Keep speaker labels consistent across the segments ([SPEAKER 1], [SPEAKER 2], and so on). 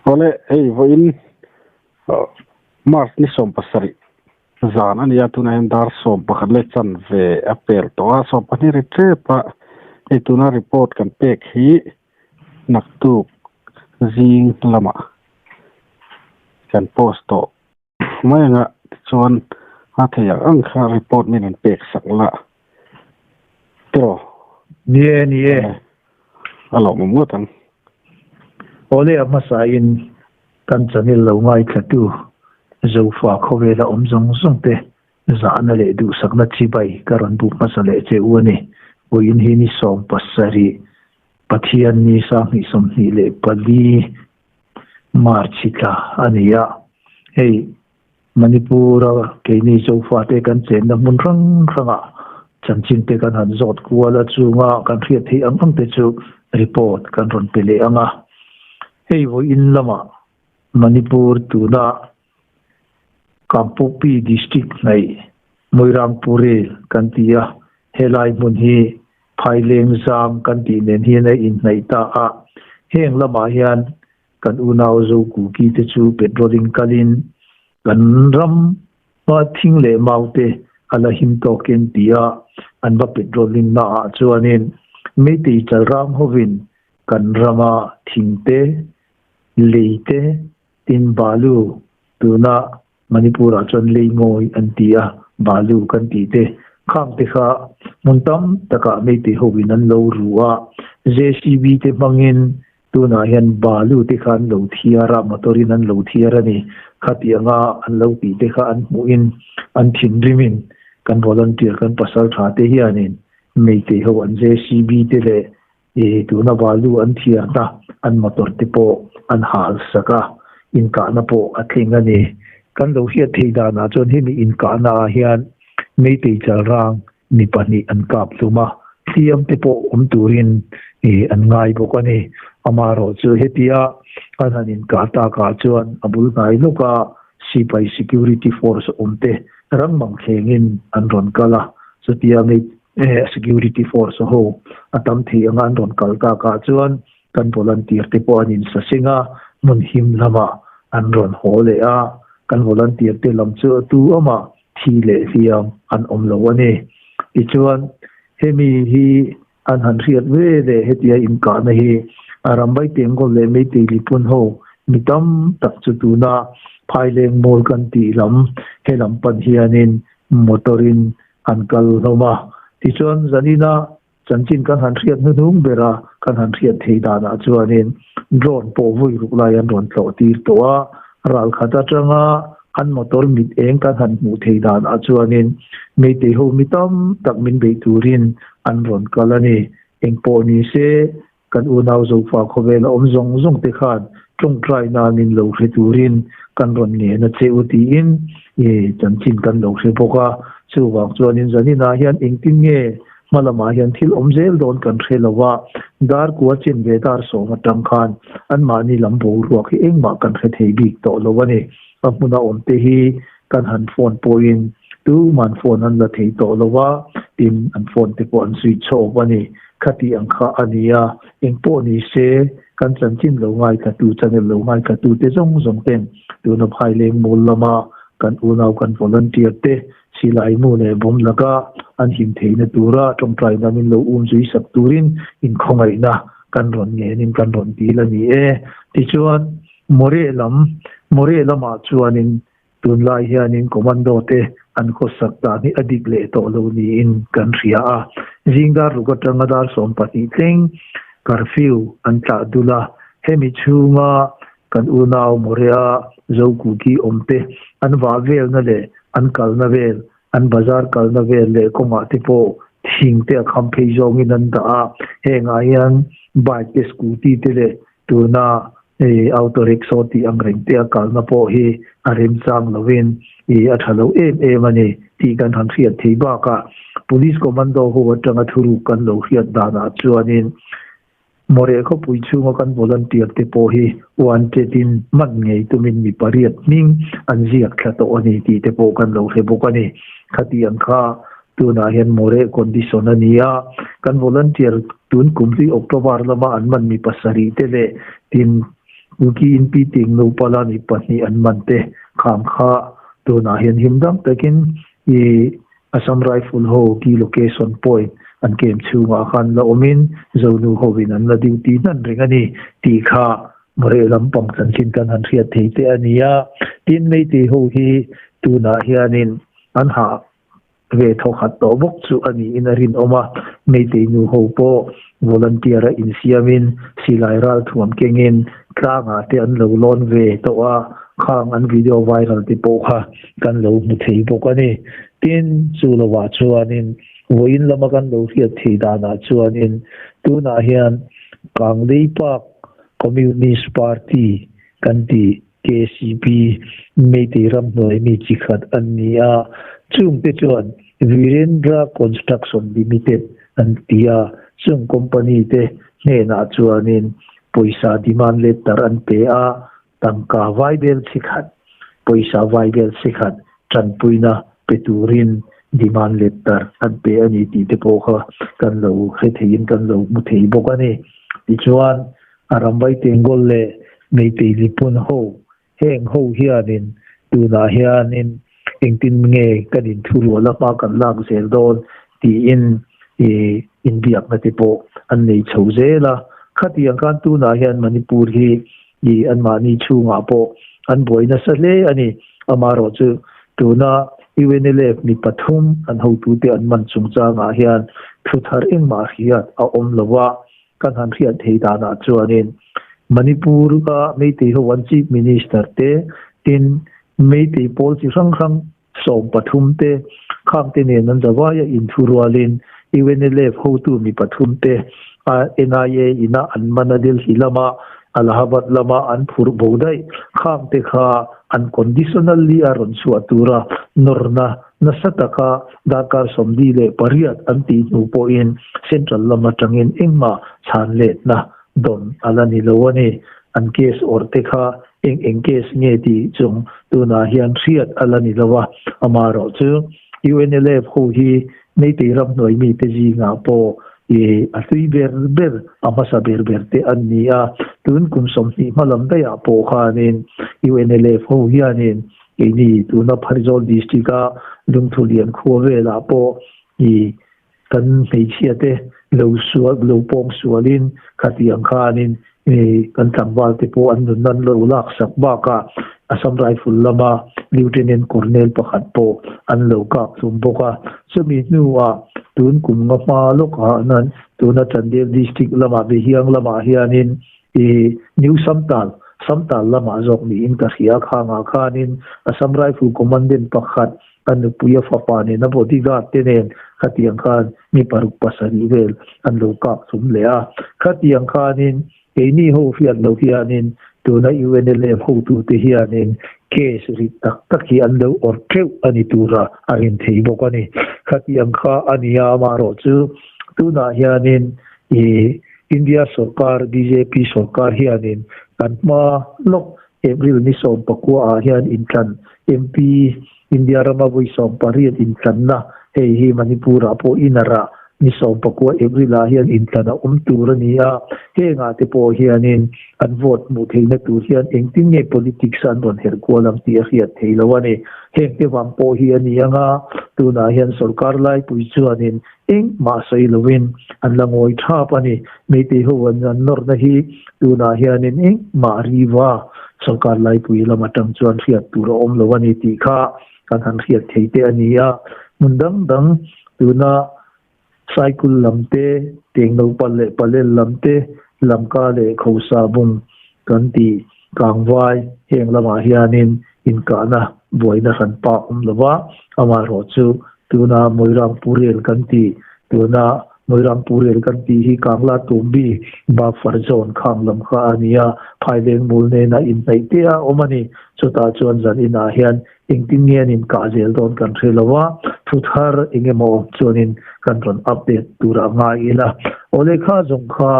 [SPEAKER 1] Awle, hei vawiin March ni 17 zan a nia, tunah hian dar 11 leh chanve a pel tawh a, 12 ri tep a, hei tuna report kan pek hi naktuk zing lamah kan post tawh mai anga tichuan a theih ang ang kha report min rawn pek sak la tiraw?
[SPEAKER 2] Ni e, ni e.
[SPEAKER 1] A lawmawm ngawt ang.
[SPEAKER 2] Awle a hmasain kan channel lo ngaithlatu Zofa khawvela awm zawng zawng te zahna leh duhsakna chibai ka rawn buk hmasa leh che u a ni. Vawiin hi ni 17 Pathian ni 2024 March hi tla a ni a. Hei Manipur-a keini Zofate kan chenna hmun hrang hrangah chanchin te kan han zawt kual a, chunga kan hriat theih ang ang te chu report kan rawn pe leh ang a. Hei vawiin lamah Manipur tuna Kangpokpi District hnaih Moirangpurel kan ti a, helai hmun hi Phaileng zang kan tih nen hian a inhnaih ta a, heng lamah hian Kan unau Zokuki te chu petrol-in kalin kan ram hma thing leh mau te a la him tawkin tia an va petrol-in naah chuanin Meitei chalrang hovin kan rama thing te, lei te, tin balu tuna Manipur-ah chuan lei ngawi an ti a, balu kan tih te khang te kha hmun tam takah Meitei hovin an lo ru a, JCB te hmangin Tunah hian balu te kha an lo thiar a, motor in an lo thiar a ni. Khatianga an lo tih te kha an hmuhin an thinrimin kan volunteer kan pasal tha te hianin Meitei ho an JCB te leh ih tuna balu an thiarna an motor te pawh an hal sak a, inkahna pawh a tling a ni. Kan lo hriat theih danah chuan hemi inkahna ah hian Meitei chalrang Mi pahnih an kap hlum a, hliam te pawh awm turin an ngai bawk a ni. Amaherawh chu hetia an han inkah takah chuan a bul hnai lawka sipai security force awm te rang mang thlengin an rawn kal a, chutia mi security force ho a tam thei anga an rawn kal takah chuan kan volunteer te pawh an insaseng a, hmun him lamah an rawn haw leh a, kan volunteer te lam chu a tu amah thi leh hliam an awm lo a ni. Tichuan, hemi hi an han hriat ve leh hetia inkahna hi a Rambai Tengkawl leh Meitei Lipun ho mi tam tak chu tuna Phaileng Mall kan tih lam he lam pan hianin motor-in an kal hlawm a. Tichuan, zanina chanchin kan han hriat hnuhnung bera kan han hriat theih danah chuanin drone pawh vui ruk lai an rawn tlawh tir tawh a, ral khat atanga an motor mit eng kan han hmuh theih danah chuanin Meitei ho mi tam tak min beih turin an rawn kal a ni. Engpawh ni se Kan unau Zofa khawvela awm zawng zawng te khan tawngtai nanin lo hre turin kan rawn ngen a che u tiin chanchin kan lo hre bawk a. Chuvang chuanin zaninah hian engtin nge hma lamah hian thil awm zel dawn kan hre lo a, dar kua chin ve dar sawm atang khan anmahni lam boruak hi engmah kan hre thei bik tawh lo a ni. A hmuna awm te hi kan han phone pawhin tuman phone an la thei tawh lo a, tin an phone te pawh an switch off a ni. Khati ang kha a ni a, engpawh ni se kan chanchin lo ngaithlatu, channel lo ngaithlatu te zawng zawng ten tuna Phaileng Mall lama kan unau kan volunteer te silai mu leh bawm laka an him theihna tura tawngtaina min lo um zui sak turin inkhawngaihna kan rawn ngenin kan rawn dil a ni e. Tichuan, Moreh lam, Moreh lamah chuanin Tunlai hianin commando te an khawsak dan hi a dik leh tawh lo niin kan hria a, zing dar ruk atanga dar 12 thleng curfew an tlah dul a, hemi chhunga kan unau Morea Zokuki awm te an vah velna leh an kalna vel, an bazar kalna vel leh kawngah te pawh thing te a kham phei zawngin an dah a, hengah hian bike te scooty te leh tuna Hei auto rickshaw tih ang reng te a kalna pawh hi a remchang lovin i a tha lo em em a ni tih kan han hriat thei bakah Police Commando ho atanga thuruk kan lo hriat danah chuanin Mawreh khawpui chhunga kan volunteer te pawh hi wanted in man ngei tumin mi pariat hming an ziak thla tawh a ni tih te pawh kan lo hre bawk a ni. Khati ang kha Tunah hian Moreh condition a ni a, kan volunteer tun kum hlui October lama an man mi pasarih te leh tin Kuki Inpi Tengno Pala mi pahnih an man te khang kha tunah hian him dang takin i Assam Rifle ho key location point an camp chhungah khan la awmin Zonu hovin an la duty hnan reng a ni tih kha Moreh lampang chanchin kan han hriat thei te a ni a. Tin, Meitei ho hi tunah hianin an hah ve thawkhat tawh bawk chu a niin a rinawm a. Meitei nu ho pawh volunteer a insiamin silai ralthuam kengin tlangah te an lo lawn ve tawh a, khang an video viral te pawh kha kan lo hmu thei bawk a ni. Tin, chu lovah chuanin vawiin lama kan lo hriat thei danah chuanin tunah hian Kanglei Park Communist Party kan ti KCP, Meitei ramhnuai mi chi khat an ni a, chungte chuan Virendra Construction Limited an ti a, chung company te hnenah chuanin pawisa demand letter an pe a, tangka vaibel chi khat, pawisa vaibel chi khat tanpuina pe turin demand letter an pe a ni tih te pawh kha kan lo hre theiin kan lo hmu thei bawk a ni. Tichuan, a ramvai Tengol leh Meitei Lipun ho, heng ho hianin tunah hianin engtin nge kan inthurual a hma kan lak zel dawn tiin inbiakna te pawh an nei chho zel a. Khatiang khan tunah hian Manipur hi anmahni chhungah pawh an buai nasa hle a ni. Amaherawhchu tuna UNLF mi pathum an hotute an man chungchangah hian thu thar engmah hriat a awm lo a. Kan han hriat thei danah chuanin Manipur-a Meitei ho an Chief Minister te, tin Meitei pawl chi hrang hrang 13 te khangte nen an zavaia inthurualin UNLF hotu mi pathum te NIA ina an man a Delhi lama Allahabad lama an phurh bo daih khangte kha unconditionally a rawn chhuah tura nawrna Nasa taka darkar 48 an tih hnu pawhin Central lam atangin engmah chhan letna dawn a la ni lo a ni. An case awrh te kha eng eng case nge tih chung tunah hian hriat a la ni lo a. Amaherawh chu UNLF ho hi Meitei ramhnuai mite zingah pawh i a hlui ber ber, a hmasa ber ber te an ni a. Tun kum 20 hma lam daihah pawh khanin UNLF ho hianin Keini tuna Phaizâwl District-a Lungthulian khua velah pawh i kan hmeichhiate lo sual lo pawng sualin khatiang khanin i kan tlangvalte pawh an nun an lo laksak bakah Assam Rifle lama Lieutenant Colonel pakhat pawh an lo kak hlum bawk a. Chumi hnuah tun kum nga hma lawkah nan tuna Chandel District lamah Behiang lamah hianin I New Samtal, Samtal lamah zawk niin ka hria khangah khanin Assam Rifle Commandant pakhat a nupui a fapa nen a bodyguard te nen khatiang khan mi paruk pasarih vel an lo kak chum leh a. Khatiang khanin keini ho hriat loh hianin tuna UNLF hotute hianin case rit tak tak hi an lo awrh teuh a ni tura a rin thei bawk a ni. Khatiang kha a nia amaherawh chu tunah hianin i India sorkar, bjp sorkar hianin kan hma lawk April ni 19 ah hian intlan MP India rama vawi 18 intlanna hei hi Manipur ah pawh inarah ni 19 April ah hian intlan a awm tur a ni a, hengah te pawh hianin an vote hmuh theihna tur hian engtin nge politics an rawn herh kual ang tih a hriat thei lo a ni. Hengte vang pawh hi a ni anga tunah hian sorkar laipui chuanin Engmah sawi lovin an la ngawi thap a ni. Meitei ho an an nawrna hi tunah hianin engmah riva sorkar laipui lam atang chuan hriat tur a awm lo a ni tih kha kan han hriat thei te a ni a. Hmun dang dang tuna cycle lam te, Tengno pal leh Palel lam te, Lamka leh Khosa bung kan tih kangvai heng lamah hianin inkahna buaina hran pa awm lo va, amaherawhchu tuna Moirangpur rel kan tih, tuna Moirangpur rel kan tih hi Kangla Tumbi buffer zone khang lam kha a ni a, Phaileng mul nena inhnaih te a awm a ni. Chutah chuan zan inah hian engtin nge an inkah zel dawn kan hre lo a, thu thar eng emaw awm chuanin kan rawn update turah ngai ila. Awle kha zawng kha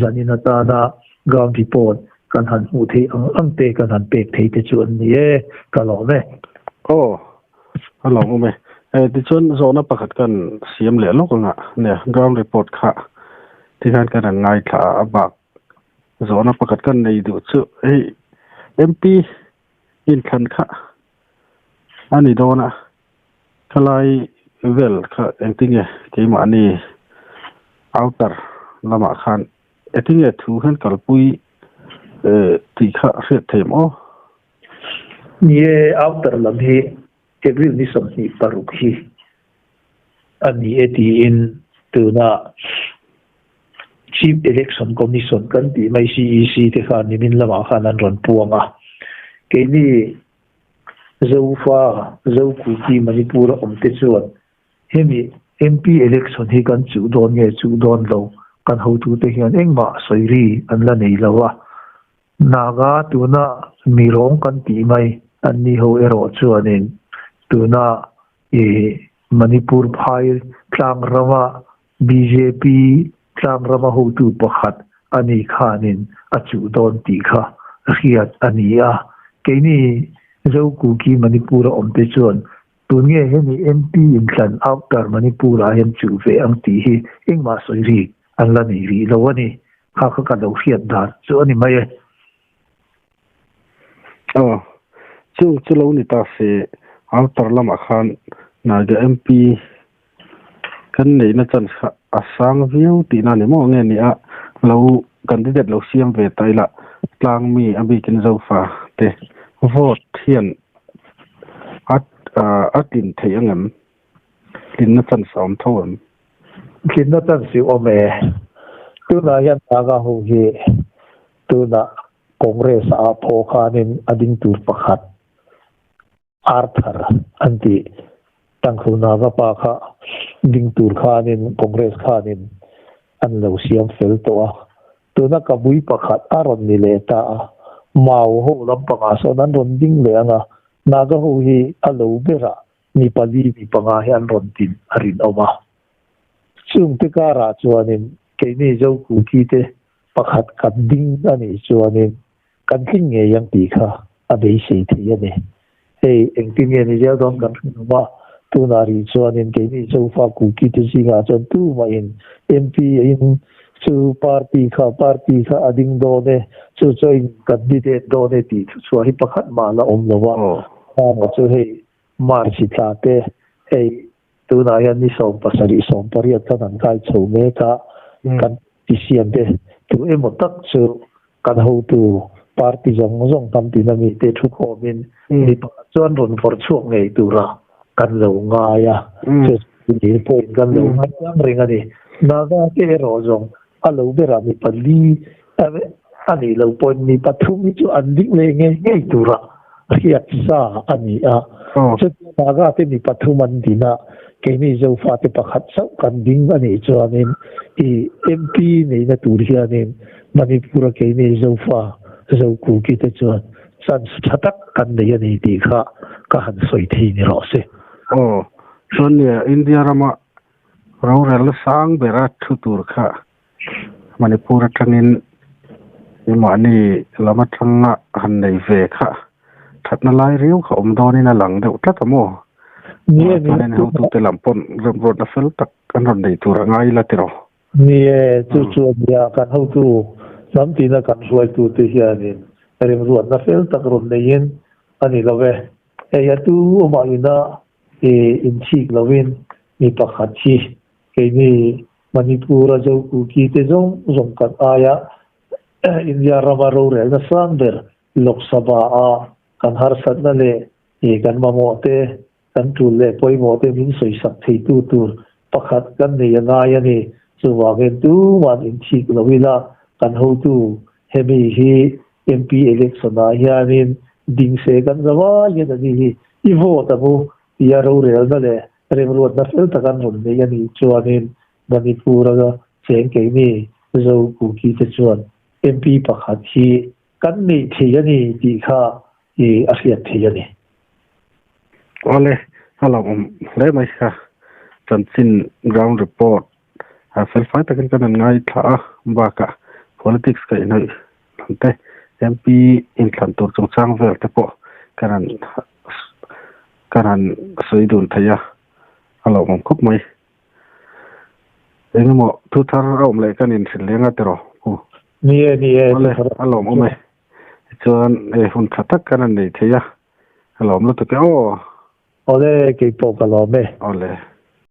[SPEAKER 2] zan in atana Ground report kan han hmuh theih ang ang te kan han pek thei te chu an ni e, ka lawm e.
[SPEAKER 1] Aw, a lawmawm e. E, tichuan zawhna pakhat kan siam leh lawk anga nia, ground report kha tikhan kan han ngaithla a, a bak Zawhna pakhat kan nei duh chu hei MP inthlan kha a ni dawn a, khalai vel kha engtinge keimahni outer lamah khan engtinge thu hian kalpui tih kha hriat theih maw?
[SPEAKER 2] Ni e, outer lam hi April ni 26 hi a ni e tiin tuna Chief Election Commission kan tih mai CEC te khan nimin lamah khan an rawn puang a. Keini Zofa, Zokuki, Manipur a awm te chuan hemi MP election hi kan chuh dawn nge chuh dawn lo kan hotute hian engmah sawi ri an la nei lo a. Naga tuna mi rawng kan tih mai an ni ho erawh chuanin tuna i Manipur phai tlang rama bjp tlang rama hotu pakhat a ni khanin a chuh dawn tih kha hriat a ni a. Keini Zo Kuki Manipur a awm te chuan tun nge hemi MP inthlan outer Manipur ah hian chuh ve ang tih hi engmah sawi rik an la nei rih lo a ni. Kha kha ka lo hriat dan chu a ni mai e.
[SPEAKER 1] Aw, chung chu lo ni ta se, outer lamah khan Naga MP kan neihna chance kha a sang viau tihna a ni maw nge ni a, lo candidate lo siam ve ta ila tlang mi a bikin Zofa te vote hian a a tlin theih angem? Tlinna chance a awm tho em?
[SPEAKER 2] Tlinna chance hi awm e. Tunah hian Naga ho hi tunah Congress ah pawh khanin a ding tur pakhat Arthur an tih Tangkhu Naga pa kha ding tur khanin Congress khanin an lo siam fel tawh a. Tuna ka bui pakhat a rawn ni leh ta a, Mau ho lampangah sawn an rawn ding leh ang a, Naga ho hi a lo berah Mi pali mi panga hi an rawn tin a rinawm a. Chungte karah chuanin keini Zokuki te pakhat kan ding a nih chuanin kan tling ngei ang tih kha a beisei thei a ni. Hei engtin nge ni zel dawn kan rinawm a, tunah rih chuanin keini Zofa Kuki te zingah chuan tumahin MP in chu party kha party kha a ding dawn e, chu chu a in candidate dawn e tih thuchhuah hi pakhat mah la awm lo a. Amaw chu hei March tla te hei tunah hian ni 17 18 khan an kai chho mek a, kan tisiam te tu emaw tak chu kan hotu party zawng zawng tam tina mi te thu khawmin mi pakhat chuan rawn vawrh chhuak ngei tura kan lo ngai a, chu chu dil pawhin kan lo ngai tlang reng a ni. Naga te erawh zawng a lo berah mi pali a nih loh pawhin mi pathum hi chu an ding leh ngei ngei tura hriat sa a ni a. Chutia Naga te mi pathum an din a, keini Zofa te pakhat chauh kan ding a nih chuanin i MP neihna tur hianin Manipur a keini Zofa Zokuki te chuan chance tha tak kan nei a ni tih kha ka han sawi thei ni rawh se.
[SPEAKER 1] Aw, chuan nia India rama rorelna sang bera thu tur kha Manipur atangin mahni lam atanga han nei ve kha thatna lai riau kha awm dawnin a lang deuh tlat a maw? Chuanin hotute lam pawn remruatna fel tak an rawn nei tur a ngai ila tiraw?
[SPEAKER 2] Ni e, chu chu a nia, kan hotu lam tina kan hruaitute hianin remruatna fel tak rawn neiin a ni lo e. Hei a tu awmah ina inchhik lovin mi pakhat hi keini Manipur a Zokuki te zawng zawng kan aia India rama rorelna sang ber Lok Sabha a kan harsatna leh kan mamawh te, kan tul leh pawimawh te min sawisak theitu tur pakhat kan nei a ngai a ni. Chuvangin tuman inthik lo ila kan hotu hemi hi MP election ah hianin ding se kan za vaiin a ni hi i vote ang u tia rorelna leh Remruatna fel tak an rawn nei a nih chuanin Manipur-a cheng keini Zo Kuki te chuan MP pakhat hi kan neih thei a ni tih kha i a hriat thei a ni.
[SPEAKER 1] Awle, a lawmawm hle mai kha. Chanchin ground report a felfai takin kan han ngaithla a, bakah politics kaihhnawih lam te, MP inthlan tur chungchang vel te pawh kan han Ka han sawi dun thei a, a lawmawm khawp mai. Engemaw thu thar a awm leh kan inhrilh leng a tiraw? Pu.
[SPEAKER 2] Ni e, ni e.
[SPEAKER 1] Awle, a lawmawm e. Chuan hei hun tha tak kan han nei thei a, a lawm lutuk e aw.
[SPEAKER 2] Awle, keipawh ka lawm e.
[SPEAKER 1] Awle.